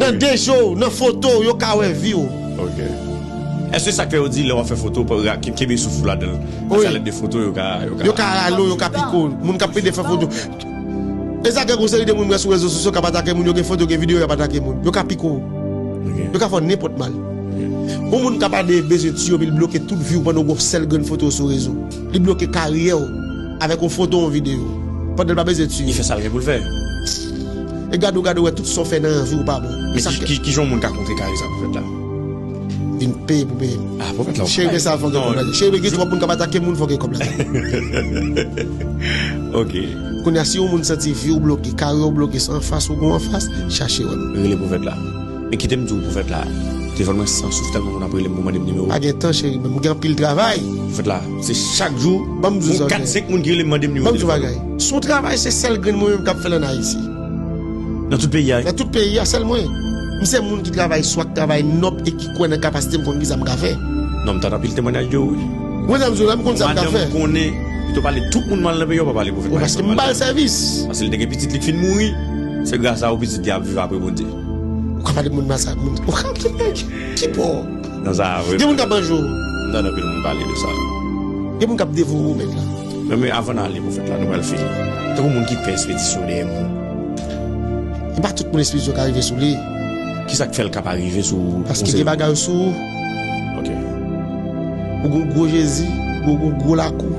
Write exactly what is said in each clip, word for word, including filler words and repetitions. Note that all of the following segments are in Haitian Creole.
Nan de je w, nan foto w, yo ka wè vi w. Ok. Èske sa k fè yo di lè w ap fè foto, pa ra- ke- kenbe souf ou ladan l? Wi. Sa lè de foto, yo ka, yo ka. Yo ka rale w, yo ka pike w. Moun k ap pede fè foto. E sa gen yon seri de moun mwen sou rezo sosyo k ap atake moun, yo gen foto, gen videyo, y ap atake moun. Yo ka pike w. Ok. Yo ka fè w nenpòt mal. Ok. Yon moun k ap ale bezwen tiye w, epi l bloke tout vi w pandan w gen yon sèl grenn foto sou rezo. Li bloke karyè w avèk yon foto, yon videyo. Pandan l pa bezwen tiye. Li fè sa l gen pou l fè. E gade w, gade w, wè tout sa w fè nan vi w pa bon. Men ki, ki, ki jan yon moun ka kontre kare sa pwofèt la? Vin peye pou peye. Ah, pwofèt la, ou Cheri, men sa fòk gen kòb la. Cheri, men gen twòp moun k ap atake moun, fòk gen kòb la. Ok. Kounye a, si yon moun santi vi w bloke, kare w bloke, se anfas ou gen anfas, chache wè m. Rele pwofèt la. Men kite m di w, pwofèt la, telefòn mwen san souf, tèlman moun ap rele m pou mande m nimewo. Pa gen tan, cheri, men m gen anpil travay. Pwofèt la, se chak jou, Ban m di w sa, kat, ok. Senk moun ki rele m mande m nimewo telefòn. Ban m di w bagay. Se yon travay, se sèl grenn mwen menm k ap fè l ann Ayiti. Nan tout peyi a, wi. Nan tout peyi a, sèl mwen. M se moun ki travay swa, k travay nòb e ki kwè nan kapasite m, konn ki sa m ka fè. Non, m tann anpil temwanyaj de ou, wi. Mwen, sa m di w la, m konn sa m ka fè. Madanm konnen, pito pale tout moun mal nan peyi a, ou pa pale pwofèt Malis mal. Paske m ba l sèvis. Paske li te gen pitit li k fin mouri, se gras a ou pitit li ap viv apre Bondye. Ou ka pale moun mal sa, moun, ou ka, ki, ki, ki pa w? Non, sa vre. Gen moun k ap manje w. M tann anpil moun pale de sa. Gen moun k ap devore w, mèt la. Men, men avan n ale, pwofèt la, nou pral fini. Tankou moun ki pè espedisyon dèyè moun. E pa tout moun espedisyon ka rive sou li. Kisa k fè l ka pa rive sou ou? Paske gen bagay sou ou. Ok. Ou gon gwo Jezi, ou gon gwo lakou.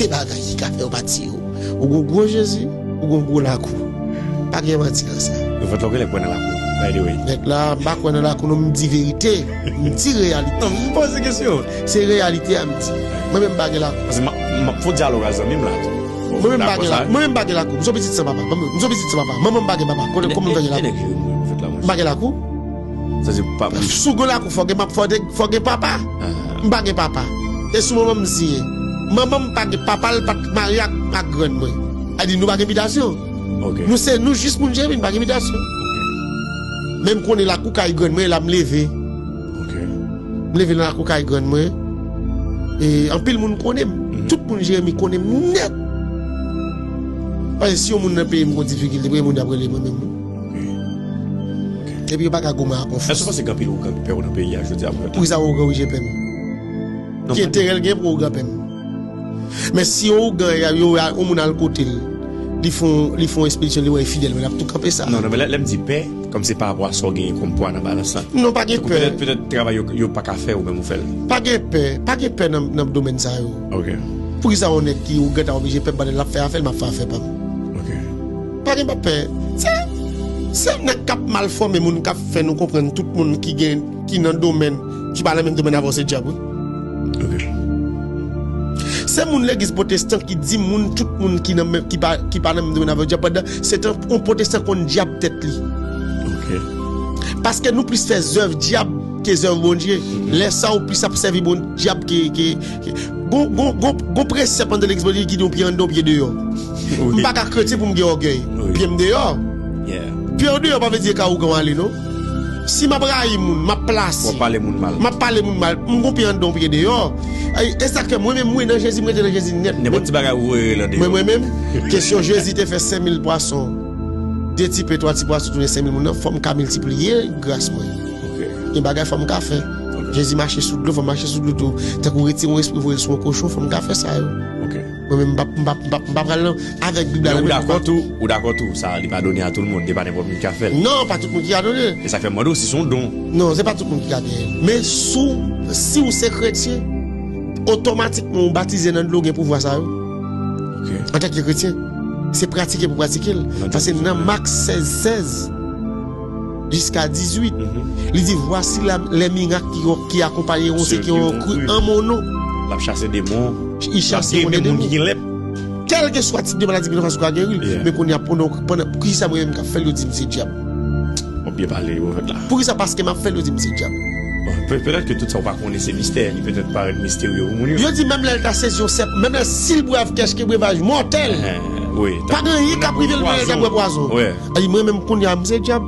Te bagay ki ka fè yo pa tiye w. Ou gon gwo Jezi, ou gon gwo lakou. Pa gen manti nan sa. Pwofèt la, ou genlè kwè nan lakou, by the way. Nèg la, m pa kwè nan lakou, non, m di verite. M di reyalite. Non, m poze kesyon. Se reyalite a m di. Mwen menm m pa gen lakou. Paske m ap, m ap fè yon dyalòg ak zanmi m la tou. Mwen menm m pa gen lakou. Mwen menm m pa gen lakou. M se yon pitit san papa. Mwen menm, m se yon pitit san papa. Manman m pa gen papa. Kote, kòman m ta gen lakou? M pa gen lakou. Sa se pa pou. Si w gen lakou, fò gen, fò gen, fò gen papa. Ah. M pa gen papa. E sou manman m siyen. Manman m pa gen papa, l pa t marye ak, ak grann mwen. A di nou pa gen bitasyon. Ok. Nou se, nou jis moun Jeremi, nou pa gen bitasyon. Ok. Men m konnen lakou kay grann mwen, la m leve. Ok. M leve nan lakou kay grann mwen. E anpil moun konnen m. Mhm. Tout moun Jeremi konnen m nèt. Paske si yon moun nan peyi m gon difikilte, premye moun y ap rele mwen menm. Ok. Ok. Epi yo pa ka goumen ak yon fòs. Èske w panse gen anpil ougan ki pè w nan peyi a jodi a, pwofèt la? Poukisa ougan oblije pè m? Non, ki enterè l gen pou ougan pè m? Men si yon ougan, yo, yon moun al kote l, li fè yon, li fè yon espedisyon, li wè l fidèl, men l ap tou kanpe sa. Non, non, men lè, lè m di pè, kòm se pa rapò a sa w genyen kòm pwa nan balans lan. Non, pa gen pè. Petèt, petèt travay yo, yo pa ka fè, ou menm ou fè l. Pa gen pè, pa gen pè nan, nan domèn sa yo. Ok. Poukisa yon nèg ki ougan ta oblije pè m pandan l ap fè afè l, m ap fè afè pa m? Ok. Pa gen pa pè. Se, se nèg k ap mal fòme moun k ap fè nou konprann tout moun ki gen, ki nan domèn, ki pa nan menm domèn avè w se dyab, wi. Ok. Se moun legliz pwotestan ki di moun, tout moun ki nan menm, ki pa, ki pa nan menm domèn avè w dyab, pandan se tan yon pwotestan konn dyab tèt li. Ok. Paske nou plis fè zèv dyab ke zèv Bondye. Mhm. Lè sa ou plis ap sèvi bon dyab ke, ke, ke, gon, gon, gon, gon presèp anndan legliz Bondye ki di yon pye anndan, yon pye deyò. Wi. M pa ka kretyen pou m gen ògèy. Wi. Pye m deyò. Yeah. Pye w deyò pa vle di e ka ougan w ale, non. Si m ap rayi moun, m ap plase. W ap pale moun mal. M ap pale moun mal. M gon pye anndan, yon pye deyò. Ay, e sa k fè mwen menm, mwen nan Jezi, m rete nan Jezi nèt. Nenpòt ti bagay ou voye rele anndan deyò. Mwen, mwen menm, kesyon Jezi te fè senk mil pwason, de ti pen, twa ti pwason tounen senk mil moun nan, fò m ka miltipliye gras mwen. Ok. Gen bagay fò m ka fè. Ok. Jezi mache sou dlo, fò m mache sou dlo tou. Tankou retire yon espri, voye l sou yon kochon, fò m ka fè sa yo. Ok. Mwen menm, m p ap, m p ap, m p ap, m p ap pral nan, avèk Bib la nan men m. Men ou dakò tou, ou dakò tou, sa li pa done a tout moun, e pa nenpòt moun ki ka fè l. Non, pa tout moun ki ka done. E sa k fè m mande w si se yon don. Non, se pa tout moun ki ka genyen l. Men si w, si w se kretyen, otomatikman ou batize nan dlo, gen pouvwa sa yo. Ok. Antanke kretyen, se pratike pou pratike l. Paske nan Mak sèz sèz, jiska dizuit. Mhm. Li di, voici la, les miracles qui, qui accompagneront ceux qui ont cru en mon nom. L ap chase demon. Li chase moun de demon. Kèlkeswa tip de maladi ki nan fas ou ka geri l. Yeah. Men kounye a, pandan, pandan, poukisa mwen menm k ap fè l, yo di m se dyab? W ap byen pale, pwofèt la. Poukisa paske m ap fè l, yo di m se dyab? Bon, pe-, petèt ke tout sa ou pa konnen se mistè, li petèt parèt misterye pou moun yo. Yo di menm lè l ta sezi yon sèp, menm lè si l bwè avèk kèch ke brevaj mòtèl. Eh, wi, pa gen anyen k ap rive l menm lè l ta bwè pwazon. Wi. Ay, mwen menm kounye a, m se dyab.